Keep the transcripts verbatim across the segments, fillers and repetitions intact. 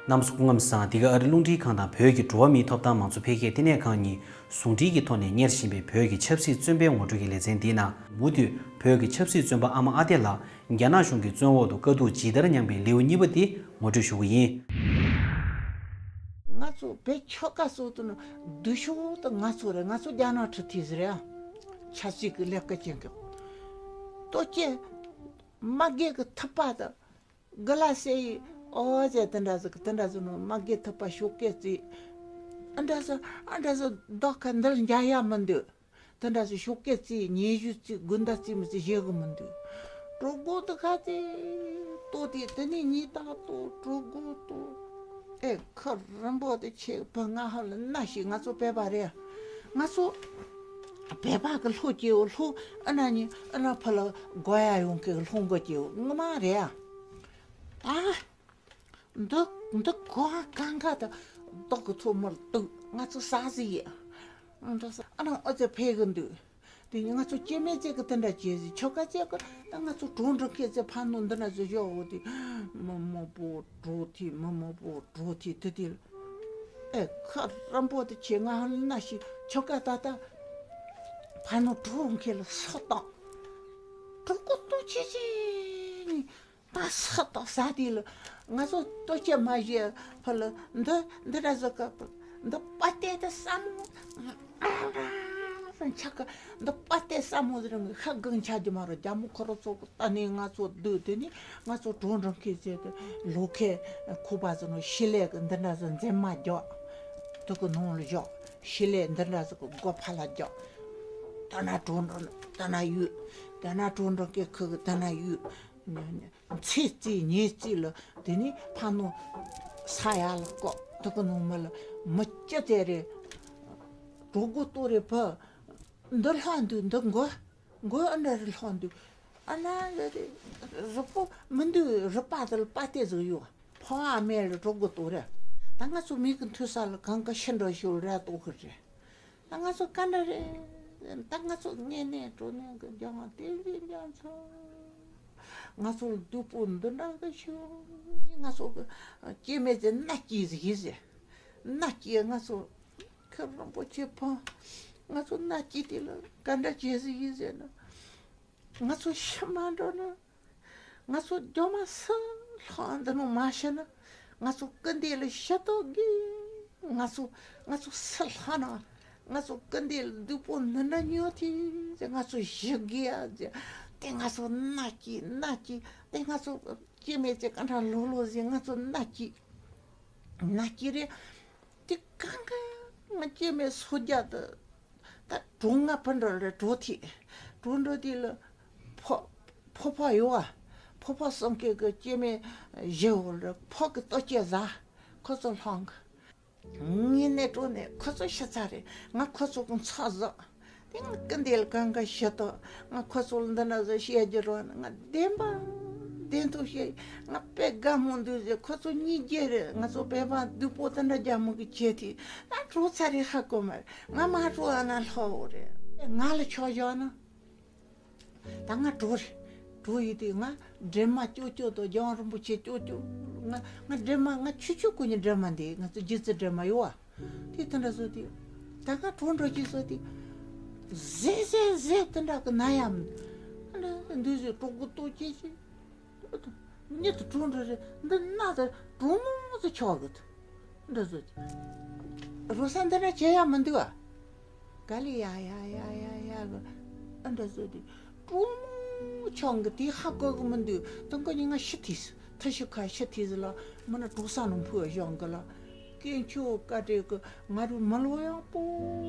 རྣམ་པ་ཚོ་སྐུ་ཁམས་བཟང་། འདི་ག་ཨ་རི་རླུང་འཕྲིན་ཁང་དང་བོད་ཀྱི་འགྲོ་བ་མིའི་ཐོབ་ཐང་མང་གཙོ་འཕེལ་རྒྱས་ལྟེ་གནས་ཁང་གཉིས་ཟུང་འབྲེལ་གྱི་ཐོག་ནས་གཉེར་བཞིན་པའི་བོད་ཀྱི་ཆབ་སྲིད་བཙོན་པའི་ངོ་སྤྲོད་ཀྱི་ལེ་ཚན་འདིའི་ནང་། མུ་མཐུད་བོད་ཀྱི་ཆབ་སྲིད་བཙོན་པ་ཨ་མ་ཨ་བདེ་ལགས་རྒྱ་ནག་གཞུང་གི་བཙོན་འོག་ཏུ་དཀའ་སྡུག་ཇི་ལྟར་མྱངས་པའི་ལེའུ་གཉིས་པ་འདི་ངོ་སྤྲོད་ཞུ་གི་ཡིན། ང་ཚོ་བོད་ཆོལ་ཁ་གསུམ་དུ་ནི་སྡུག་ཤོས་དེ་ང་ཚོ་རེད། ང་ཚོ་རྒྱ་ནག་ཁྲིམས་མཐུན་ཟིག་རེད་ཨ། ཆབ་སྲིད་ཀྱི་ལས་ཀ་བྱེད་མཁན། ལྟོ་ཆས་དམག་སྒར་གྱི་ཐུག་པ་དང་། དགུ་ལ་སེ་ཡི་ཨོ་ཟེར་དེ་འདྲ་ཟིག་དེ་འདྲ་ཟིག་ནོ་དམག་སྒར་ཐུག་པ་ཤོག་སྐད་བརྩིས། ཨ་འདྲ་ཟིག་ཨ་འདྲ་ཟིག་བདག་ཁ་འདིར་འཇགས་ཡ་མི་འདུག་དེ་འདྲ་ཟིག་ཤོག་སྐད་བརྩིས། སྙན་ཞུ་བརྩིས། དགོང་དག་བརྩིས་མི་བརྩིས་བཤད་གི་མི་འདུག་གྲོད་ཁོག་དེ་ཁ་དེ་ལྟོ་དེ་དེ་ནས་ཉིན་ལྟར་ལྟོ། གྲོད་ཁོག་ལྟོ། ཨེ་ཁ་རིང་པོ་དེ་ཆེ་བུ་ང་ཧ་ལ་ན་ཞིག་ང་ཚོ་བོད་པ་རེད། ང་ཚོ་བོད་པ་གི་ལྷོ་སྐྱེ་བོ་ལྷོ་ཨ་ན་ཉི་ཨ་ན་ཕ་ལ་དགོ་ཡ་ཡོང་གི་ལྷོ་མགོ་སྐྱེ་བོ་ངོ་མ་རེད་ཨ། ཨ། འདི་འདི་གོ་གང་ག་ད་རྡོག་གི་ཚོ་མར་གཏུག་ང་ཚོ་ཟ་ཟི་ཡི། འདི་ཟ་ཨ་ན་ཨོ་ཙེ་ཕེ་གི་འདུག་དེ་ནི་ང་ཚོ་སྐྱེ་མེད་ཅིག་གི་དེ་འདྲ་བྱེད་ཟི། ཆོལ་ཁ་ཅིག་གི་ད་ང་ཚོ་གྲོང་འགྲོ་མཁན་ཚེ་ཕ་ནོ་འདི་འདྲ་ཟི་བཞོ་འོ་དེ་མི་མང་པོ་འགྲོ་ཐི་མི་མང་པོ་འགྲོ་ཐི་དེ་དེ་ཨེ་ཁ་རམ་པོ་དེ་ཆེ་ང་ཧ་ལ་ན་ཞིག་ཆོལ་ཁ་ད་ད་ཕ་ནོ་གྲོང་མཁན་ལ་སོ་བཏང་གྲོགས་པོ་ཏོ་ཆེ་ཆེ་ནི། ད་ས་དང་ས་དེ་ལ་ང་ཚོ་ལྟོ་ཆས་མ་བཞེས་ཕ་ལ་འདི་འདི་ར་ཟ་ཀ་འདི་པ་ཏེ་དེ་ས་མོ་ཆ་ཀ་འདི་པ་ཏེ་ས་མོ་ཟེར་ནས་ཤ་གང་ཆ་རྒྱུ་མ་རོ། རྒྱ་མོ་ཁོ་རོ་ཚོ་གི་ད་ནི་ང་ཚོ་སྡོད་དེ་ནི་ང་ཚོ་གྲོང་འགྲོ་མཁན་ཟེར་དེ་ལོ་ཁའི་ཁོ་པ་ཟེར་ནོ་ཤི་ལས་གི་འདི་འདྲ་ཟེར་འཛེམ་མ་རྒྱག་དུ་གི་ནང་ལ་བཞག་ཤི་ལས་འདི་འདྲ་ཟེར་གི་སྒོ་ཕ་ལ་རྒྱག་ད་ན་གྲོང་འགྲོ་ད་ན་ཡོད། ད་ན་གྲོང་འགྲོ་མཁན་ཁུ་གི་ད་ན་ཡོད། ཚེ་རྩིས་ཉིན་རྩིས་ལ་དེ་ནི་ཕ་ནོ་ས་ཡ་ལ་ཀོ་དུ་ཀུ་ནོ་མ་ལ་མི་སྐྱ་དེ་རེད། གྲོགས་པོ་ཏོ་རེ་ཕ་འདི་ལྷག་འདུག་འདི་མགོ་མགོ་ཨ་འདྲ་རེ་ལྷག་འདུག་ཨ་ན་རེ་རེ་རི་པོ་མི་འདུག་རི་པ་དེ་ལ་པ་ཏེ་ཟིག་ཡོད། ཕ་ཨ་མེ་ལ་གྲོགས་པོ་ཏོ་རེ་ད་ང་ཚོ་མི་གི་མཐུ་ས་ལ་གང་ག་ཤི་འགྲོ་ཤོར་ར་ཏོ་ཁུ་རེད། ད་ང་ཚོ་ག་འདྲ་རེད། ད་ང་ཚོ་དངོས་གནས་དྲང་གནས་ཀྱི་རྒྱལ་དབང་དེ་རིང་རྒྱ་མཚོ། ང་ཚོ་ལ་སྡུག་པོ་འདི་འདྲ་གི་ཤོད། ང་ཚོ་གི་སྐྱེ་མེད་ཀྱི་མནའ་སྐྱེལ་ཟིག་ཡིན་ཟེར། མནའ་སྐྱེལ་ང་ཚོ་ཁྱེད་རིན་པོ་ཆེ་ཕ། ང་ཚོ་མནའ་སྐྱེལ་དེ་ལ་ག་འདྲ་བྱེད་ཟིག་ཡིན་ཟེར་ན། ང་ཚོ་ཤི་མ་འགྲོ་ན། ང་ཚོ་རྒྱ་མ་སུ་ལྷག་འདི་ནོ་མ་ཤི་ན། ང་ཚོ་སྐུ་འདས་ལ་ཤི་ཏོ་གི་ང་ཚོ་ང་ཚོ་སུ་ལྷག་ན། ང་ཚོ་སྐུ་འདས་ལ་སྡུག་པོ་འདི་འདྲ་མྱོང་ཐེ་ཟེར་ང་ཚོ་ཤི་གི་ཡ་ཟེར། དེ་ང་ཚོ་མནའ་སྐྱེལ་མནའ་སྐྱེལ་དེ་ང་ཚོ་སྐྱེ་མེད་ཅེ་ག་འདྲ་ལོ་ལོ་ཟེར་ང་ཚོ་མནའ་སྐྱེལ་མནའ་སྐྱེལ་རེད། དེ་གང་ག་ང་སྐྱེ་མེད་སོ་རྒྱ་དུ། ད་གྲོང་ང་ཕ་འགྲོ་རེ་གྲོ་ཐི། གྲོ་འགྲོ་དེ་ལ་ཕོ་ཕོ་ཕོ་ཡོ་བ། ཕོ་ཕོ་སང་ཀེ་གི་སྐྱེ་མེད་བཞི་བོ་ལ་ཕོ་གི་ལྟོ་སྐྱེ་ཟ། ཁོ་ཚོ་ལྷང་གི། ངས་ནས་གྲོ་ནས་ཁོ་ཚོ་ཤི་ཚ་རེད། ང་ཁོ་ཚོ་གི་ཚ་ཟ། དེ་ང་ཀི་འདེལ་གང་ག་ཤི་ཏོ། ང་ཁོ་ཚོ་ལ་འདི་ན་ཟ་བཤད་རྒྱུ་རོ་ན་ང་བདེན་པ་བདེན་ཐུག་བཤད། ང་དཔེ་དགའ་མོ་འདུག་ཟེར། ཁོ་ཚོ་གཉིས་རྒྱལ་རེད། ང་ཚོ་བོད་པ་སྡུག་པོ་དེ་འདྲ་རྒྱ་མོ་གི་བྱེད་དེ། ད་གྲོ་ཚ་རེད་ཧ་གོ་མ་རེད། ང་མ་གྲོ་ཨ་ན་ལྷོ་འོ་རེད། ང་ལ་ཆོག་བཞག་ན། ད་ང་གྲོ་རེད། གྲོ་ཡིན་དེ་ང་སྒྲོལ་མ་ཅོ་ཅོ་དང་རྒྱལ་བ་རིན་པོ་ཆེ་ཅོ་ཅོ། ང་ང་སྒྲོལ་མ་ང་ཆུ་ཆུ་ཀུ་ཉི་སྒྲོལ་མ་འདི་ང་ཚོ་རྗེ་བཙུན་སྒྲོལ་མ་ཡོད་བ། དེ་དེ་འདྲ་བཟོ་དེ། ད་ང་གྲོ་འགྲོ་རྒྱུ་བཟོ་དེ། ཟེ་ཟེ་ཟེ་དེ་འདྲ་གི་ན་ཡམ། འདི་ཟེ་གྲོགས་པོ་ཏོ་ཅེ་ཅེ། ཉིད་དུ་གྲོ་འགྲོ་རེད། འདི་ན་དེ་གྲོ་མོ་ཟེ་ཆོག་གི་འདི་བཟོ་དེ། རོ་ས་འདི་འདྲ་བྱེད་ཡ་མི་འདུག་ཨ། ག་ལེ་ཡ་ཡ་ཡ་ཡ་ཡ་གི་ཨ་འདྲ་བཟོ་དེ། གྲོ་མོ་ཆང་གི་དེ་ཧ་གོ་གི་མི་འདུག་དང་ག་ཉི་ང་ཤི་ཐིས་ཐ་ཤི་ཁ་ཤི་ཐིས་ལ་མི་ན་གྲོ་ས་ནང་ཕུ་བ་ཤོང་གི་ལ། དཀོན་མཆོག་བཀའ་དྲིན་གི་ང་རུ་མི་ལོ་ཡག་པོ།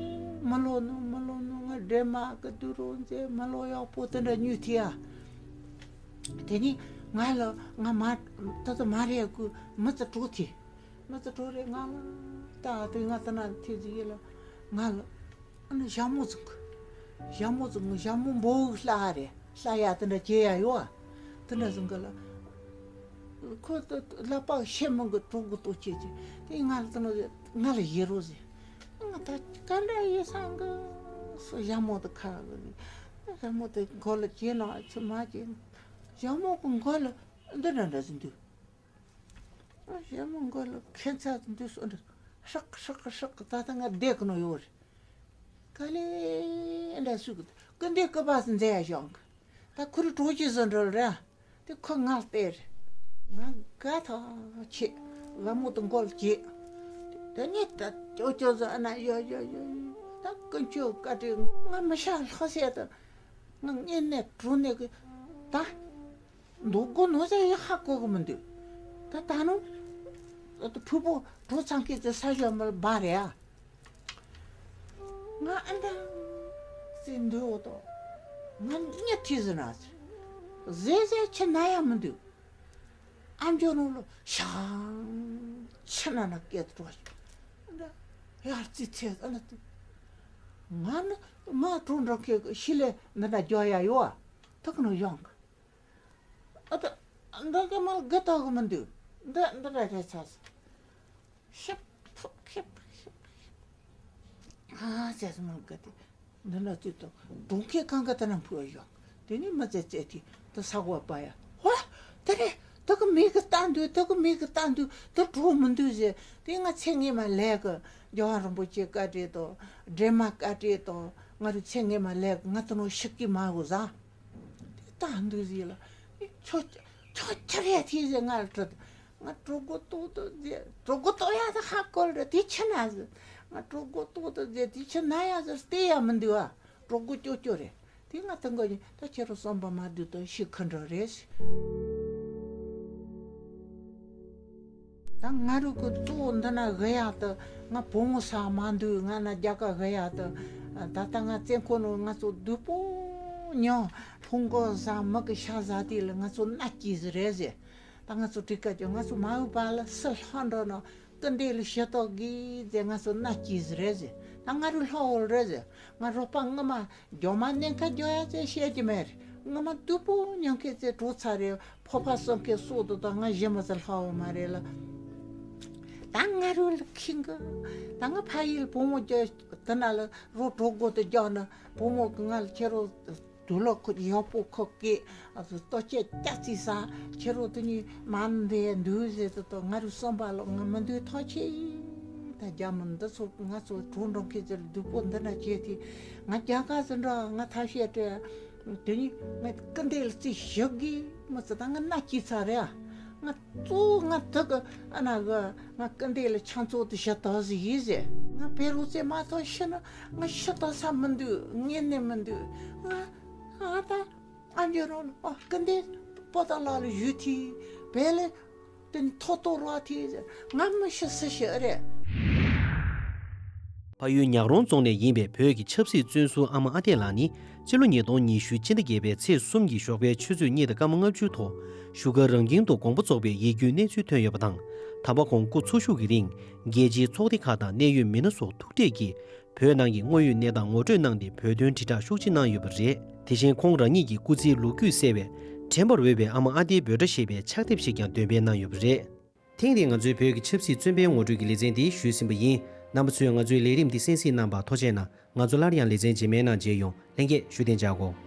མི་ལོ་ནོ་མི་ལོ་ནོ་ང་འདྲེ་མ་གི་དུ་རོ་མཛེ་མི་ལོ་ཡག་པོ་དེ་འདྲ་ཉུ་ཐི་ཡ། དེ་ནི་ང་ལ་ང་མ་ད་ད་མ་རེ་གི་མི་ཙི་གྲོ་ཐི། མི་ཚེ་གྲོ་རེ་ང་ལ་ད་དུས་ང་ད་ན་ཐེ་ཟི་ཡེ་ལ་ང་ལ་ཨ་ནི་ཞྭ་མོ་ཙུང་གི། ཞྭ་མོ་ཙུང་གི་ཞྭ་མོ་འབོ་གི་ལྷ་རེ་ལྷ་ཡ་དེ་འདྲ་ཁྱེད་ཡ་ཡོ་ཨ། དེ་འདྲ་ཙུང་གི་ལ་ཁོ་ད་ལ་པག་ཤེ་མོ་གི་གྲོགས་གི་ཏོ་ཁྱེད་ཀྱི་དེ་ང་ལ་ད་ན་ང་ལ་ཡེ་རོ་ཟེ། ང་ད་ག་འདྲ་ཡེ་སང་གི་སོ་ཞྭ་མོ་དེ་ཁ་གི་ཞྭ་མོ་དེ་མགོ་ལ་གྱེན་ན་ཚུ་མ་གྱེན། ཞྭ་མོ་གི་མགོ་ལ་འདི་འདྲ་འདྲ་ཟིན་དུས། ཞྭ་མོ་མགོ་ལ་ཁྱད་མཚར་འདུག་སོ་འདྲ། ཧྲག་ཧྲག་ཧྲག་ད་ལྟ་ང་བསྡད་ཀྱི་ནོ་ཡོད་རེད། ག་ལེ་འདྲ་སུ་གི་ཀི་འདི་ཀི་པ་སི་མཛད་ཡ་ཞོང་གི། ད་ཁུ་རུ་གྲོ་ཅི་ཟིན་འགྲོ་ར། དེ་ཁོ་ང་སྟེར། ང་དགའ་ཐག་ཆད། ལ་མོ་དང་མགོ་ལ་བྱེད། དེ་ནས་ད་ཅོ་ཅོ་ཟ་ན་ཡོ་ཡོ་ཡོ་ཡོ། ད་ཀུན་སྤྱོད་བཀའ་དྲིན་ང་མི་ཤ་ལྷག་ཟེར་ད། ང་ངེད་ནས་གྲོ་ནས་གི་ད། འདུག་དགོ་ནོ་ཟེར་ཡ་ཧ་གོ་གི་མི་འདུག་ད་ད་ནུ། ཕུ་བོ་གྲོ་ཚང་ཁྱེད་ཚོ་ས་ཞོ་མི་ལ་བ་རེད་ཨ། ང་ཨ་འདྲ་ཟེར་འདུག་འོ་དོ། ང་གཉིད་ཐིག་ཟེར་ན་ཟེར། ཟེར་ཟེར་ཁྱི་ན་ཡ་མི་འདུག་ཨ་མཆོག་ནོ་ལོ་ཤང་ཁྱི་ན་ན་སྐད་དུ་འགྲོ་ཞིག་ཨ་འདྲ་ཡར་རྩི་ཚེ་ཨ་ན་དུ། ང་ནི་ང་གྲོ་འགྲོ་ཁྱེད་ཤི་ལེ་འདི་འདྲ་རྒྱོ་ཡ་ཡོ་ཨ། ཐུག་ནོ་ཡོང་གི་ཨ་ད། འདི་ག་མ་དགའ་ཏོག་གི་མི་འདུག་འདི་འདི་ར་རེད་ཚ། ཤབ་ཕུབ་ཤབ་ཤབ་ཤབ། ཨ་ཟེར་སོང་མ་དགའ་དེ། འདི་ན་དུས་ཏོ་གྲོང་ཁྱེར་གང་ག་ད་ན་འཕུར་ཡོང་། དེ་ནི་མི་ཚེ་ཚེ་དེ་ད་ས་གོ་པ་ཡ། ཧོ། དེ་རེད། དེ་གི་མི་གི་ལྟ་འདུག་དེ་གི་མི་གི་ལྟ་འདུག་དེ་གྲོ་མི་འདུག་ཟེར། དེ་ང་ཚེ་ངེས་མ་ལས་གི་རྒྱལ་བ་རིན་པོ་ཆེ་བཀའ་དྲིན་དང་སྒྲོལ་མ་བཀའ་དྲིན་དང་ང་རུ་ཚེ་ངེས་མ་ལས་གི་ང་དེ་ནོ་ཤི་གི་མ་གོ་ཟ། ད་འདུག་ཟེར་ལ། ཁྱོད་ཁྱོད་ཁྱོད་རེད་དེ་ཟེར་ང་ལ་དྲིས། ང་གྲོ་མགོ་ཏོག་ཏོ་ཟེར། གྲོ་མགོ་ཏོག་ཡ་ད་ཧ་གོ་རེད་དེ་ཁྱི་ན་ཟེར། ང་གྲོ་མགོ་ཏོག་ཏོ་ཟེར་དེ་ཁྱི་ན་ཡ་ཟེར་བལྟས་ཡ་མི་འདུག་ཨ། གྲོ་མགོ་ཅོ་ཅོ་རེད། དེ་ང་ད་མགོ་ནི་ད་ཁྱེད་རང་བསམ་པ་མ་འདུག་ད་ཤི་ཁ་འདྲ་རེད། ད་ང་རུ་གི་གཙོ་བོ་འདི་ན་གི་ཡག་ཏུ་ང་བུ་མོ་ས་མ་འདུག་ང་ན་རྒྱ་ག་གི་ཡག་ཏུ། ད་ལྟ་ང་བཙན་ཁོ་ནོ་ང་ཚོ་སྡུག་པོ་མྱོང་། ལྷུང་གོ་ཟ་མི་གི་ཤ་ཟ་དེ་ལ་ང་ཚོ་མནའ་སྐྱེས་ཟི་རེད་ཟེར། ད་ང་ཚོ་ཏི་ཀ་ཅོ་ང་ཚོ་མ་འུ་པ་ལ་སི་ལྷ་འགྲོ་ནོ་ཀི་འདི་ལ་ཤ་ཏོག་གི་ཟེར་ང་ཚོ་མནའ་སྐྱེས་ཟི་རེད་ཟེར། ད་ང་རུ་ལྷ་འོ་རེད་ཟེར། ང་རོགས་པ་ངོ་མ་རྒྱོ་མ་གནས་ཁ་རྒྱོ་ཡ་ཚེ་བཤད་ཀྱི་མེད། ངོ་མ་སྡུག་པོ་མྱོང་ཁྱེད་ཚེ་གྲོ་ཚ་རེད། ཕོ་ཕ་སོང་ཁྱེད་སོག་དུ་དང་ང་གཞི་མ་ཚ་ལྷ་འོ་མ་རེད་ལ། ད་ང་རུ་ལ་ཁིང་གི་ད་ང་ཕ་ཡིལ་བུ་མོ་རྒྱོ་དེ་ན་ལ་རོ་གྲོ་སྒོ་དུ་རྒྱག་ན་བུ་མོ་གི་ང་ལ་ཁྱེད་རོ། དུག་ལོག་ཁོ་ཡག་པོ་ཁོ་སྐད། ཨ་ཚོ་ལྟོ་ཆས་སྐྱ་རྩིས་ས། ཁྱེད་རོ་དུ་ནི་མ་འདི་འདུག་ཟེར་དུ་དོ་ང་རུ་བསམ་པ་ལོ་ང་མི་འདུག་ཐག་ཆེ་ཡིན། ད་རྒྱ་མི་འདི་ཚོ་ང་ཚོ་གྲོང་གྲོང་ཁྱེད་ཚོར་སྡུག་པོ་འདི་འདྲ་བྱེད་དེ། ང་རྒྱ་གར་ཚོ་འདྲ་ང་ཐབས་ཤེས་སྤྲད། དེ་ནི་ང་ཀི་འདི་ལ་རྩིས་ཞིབ་གི་མི་ཚོ་ད་ང་མནའ་སྐྱེས་ཚར་རེད་ཨ། ང་གཙོ་བོ་ང་དུ་གི་ཨ་ན་གི་ང་ཀི་འདི་ལ་ཆང་ཚོགས་དུ་ཞི་དག་ཟིག་ཡིན་ཟེར། ང་བེ་རོ་ཙེ་མ་ཐོག་ཤི་ན་ང་ཤི་དག་ས་མི་འདུག་ངེས་ནས་མི་འདུག་ང་ང་ད་ཨ་འཇོ་རོ་ཨ་ཀི་འདི་པོ་ཏ་ལ་ལ་ཞུ་ཐི་བེ་ལེ་དེ་ཐོ་ཐོ་རོ་ཨ་ཐི་ཟེར། ང་མི་ཤི་སི་ཤི་རེད། ཕ་ཡུལ་ཉག་རོང་རྫོང་ནས་ཡིན་པའི་བོད་ཀྱི་ཆབ་སྲིད་བཙོན་ཟུར་ཨ་མ་ཨ་ཏེ་ལགས་ནི་སྤྱི་ལོ་ཉིས་སྟོང་ཉི་ཤུ་སྤྱི་ཟླ་བརྒྱད་པའི་ཚེས་གསུམ་གྱི་ཞོགས་པའི་ཆུ་ཚོད་གཉིས་དང་སྐར་མ་ལྔ་བཅུ་ཐོག་བཞུགས་སྒར་རང་ཁྱིམ་དུ་དགོངས་པ་རྫོགས་པའི་ཡིད་སྐྱོའི་གནས་ཚུལ་ཐོན་ཡོད་པ་དང་། ད་བར་ཁོང་སྐུ་འཚོ་བཞུགས་ཀྱི་རིང་རྒྱལ་སྤྱིའི་ཚོགས་སྡེ་ཁག་དང་གནད་ཡོད་མི་སྣ་སོགས་ཐུག་འཕྲད་ཀྱིས་བོད་ནང་གི་དངོས་ཡོད་གནས་སྟངས་ངོ་སྤྲོད་གནང་སྟེ་བོད་དོན་དྲིལ་བསྒྲགས་ཤུགས་ཆེ་གནང་ཡོད་པ་རེད། དེ་བཞིན་ཁོང་རང་ཉིད་ཀྱི་སྐུ་ཚེའི་ལོ་རྒྱུས་གསལ་བའི་དྲན་པར་འོས་པའི་ཨ་མ་ཨ་ཏེའི་འབོད་སྒྲ་ཞེས་པའི་ཕྱག་དེབ་ཞིག་ཀྱང་འདོན་སྤེལ་གནང་ཡོད་པ་རེད། ཐེངས་འདིའི་ང་ཚོའི་བོད་ཀྱི་ཆབ་སྲིད་བཙོན་པའི་ངོ་སྤྲོད་ཀྱི་ལེ་ཚན་འདི་ཞུས་ཟིན་པ་ཡིན། རྣམ་པ་ཚོས་ང་ཚོའི་ལས་རིམ་འདི་གསན་གཟིགས་གནང་བར་ཐུགས་རྗེ་གནང་། ང་ཚོ་སླར་ཡང་ལེ་ཚན་རྗེས་མའི་ནང་མཇལ་ཡོང་། ལྷན་རྒྱས་བཞུགས་གདན་འཇགས་དགོས།